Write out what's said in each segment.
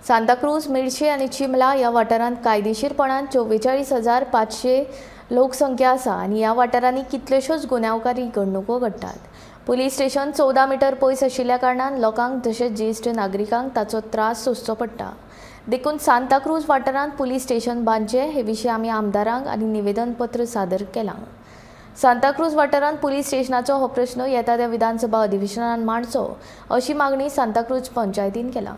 सांताक्रूज, मेरशे आनी चिंबला ह्या वाठारांत कायदेशीरपणान 44,500 लोकसंख्या आसा आनी ह्या वाठारांनी कितल्योश्योच गुन्यांवकारी घडणुको घडटात. पुलीस स्टेशन 14 मिटर पयस आशिल्ल्या कारणान लोकांक तशेंच ज्येश्ठ नागरिकांक ताचो त्रास सोंसचो पडटा. देखून सांताक्रूज वाठारांत पुलीस स्टेशन बांदचें हे विशीं आमी आमदारांक आनी निवेदनपत्र सादर केलां. सांताक्रूज वाठारांत पुलीस स्टेशनाचो हो प्रश्न येता त्या विधानसभा अधिवेशनात मांडचो अशी मागणी सांताक्रूज पंचायतीन केला.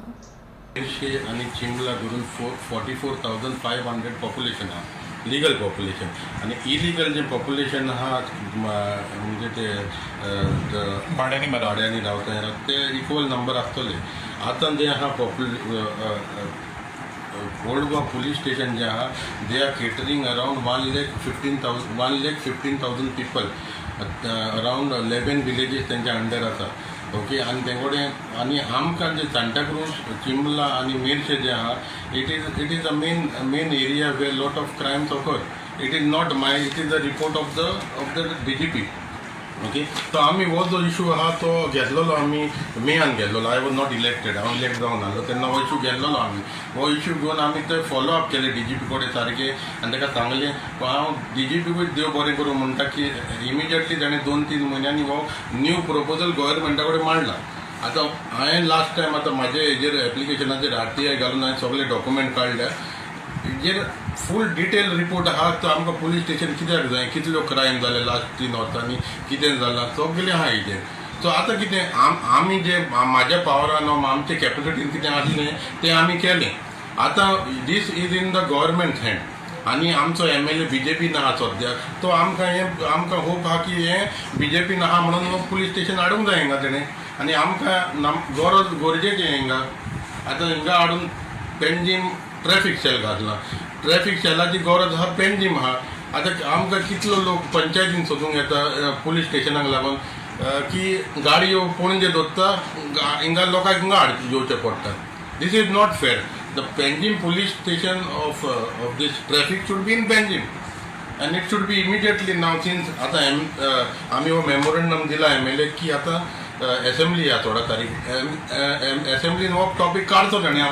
मेरशे आनी चिंबला धरून 44,500 population आहा लिगल पॉप्युलेशन आनी इलिगल जे पॉप्युलेशन आहा, म्हणजे ते भाड्यांनी रावता. भाड्यांनी रावता ते इक्वल नंबर आसतले. आतां जे आहा ओल्ड गोवा पुलीस स्टेशन जे आहा, they are catering around 1,15,000 people, around 11 villages तेंच्या अंडर आसा, ओके. आनी ते कडेन आनी आमकां जे सांताक्रूज, चिंबला आनी मेरशे जे आहा, it is a main area where lot of crimes occur. It is not my, it is the report of the DGP, okay. So आमी हो जो इशू आहा तो घेतलेलो आमी मेयान घेतलेलो. I was not elected, हांव इलेक्ट जावन आसलो तेन्ना हो इशू घेतलेलो आमी. हो इशू घेवन आमी ते फॉलो अप केले डीजीपी कडेन सारके आनी ताका सांगलें. हांव डीजीपीकूय देव बरें करूं म्हणटा की इमिजिएटली ताणें 2-3 म्हयन्यांनी हो न्यू प्रपोजल गव्हर्मेंटा कडेन मांडला. आतां हांवें लास्ट टायम आतां म्हाजे हेजेर एप्लिकेशनाचेर आरटीआय घालून हांवें सगळे डॉक्युमेंट काडल्या, हेजेर फूल डिटेल रिपोर्ट आहा. तो आमकां पुलीस स्टेशन कित्याक जाय, कितल्यो क्रायम जाले लास्ट 3 वर्सांनी, कितें जालां, सगळें आहा हेजेर. सो आतां कितें आमी जे म्हाज्या पावरान, आमचे कॅपॅसिटीन कितें आसलें तें आमी केलें. आतां this is in the government hand आनी आमचो एमएलए बीजेपीन आहा सद्याक. तो आमकां हें आमकां होप आहा की हें बीजेपीन आहा म्हणून पुलीस स्टेशन हाडूंक जाय हिंगा तेणें आनी आमकां गरज गरजेचें हिंगा. आतां हिंगा हाडून पेंजीम ट्रॅफिक सेल घातला. ट्रॅफिक सेलाची गरज आहा, पेंजीम आहा. आतां आमकां कितलो लोक पंचायतीन सोदूंक येता पुलीस स्टेशनाक लागून की गाडयो पणजे दवरता, हिंगा लोकांक हिंगा हाड येवचें पडटा. This is not fair. The Panjim police station of this traffic should be in Panjim and it should be immediately now, since आतां एम आमी हो मेमोरंडम दिला एमएलए की आतां एसेंब्ली या 16 तारीख, एसेंब्लीन हो टॉपीक काडचो ताणें.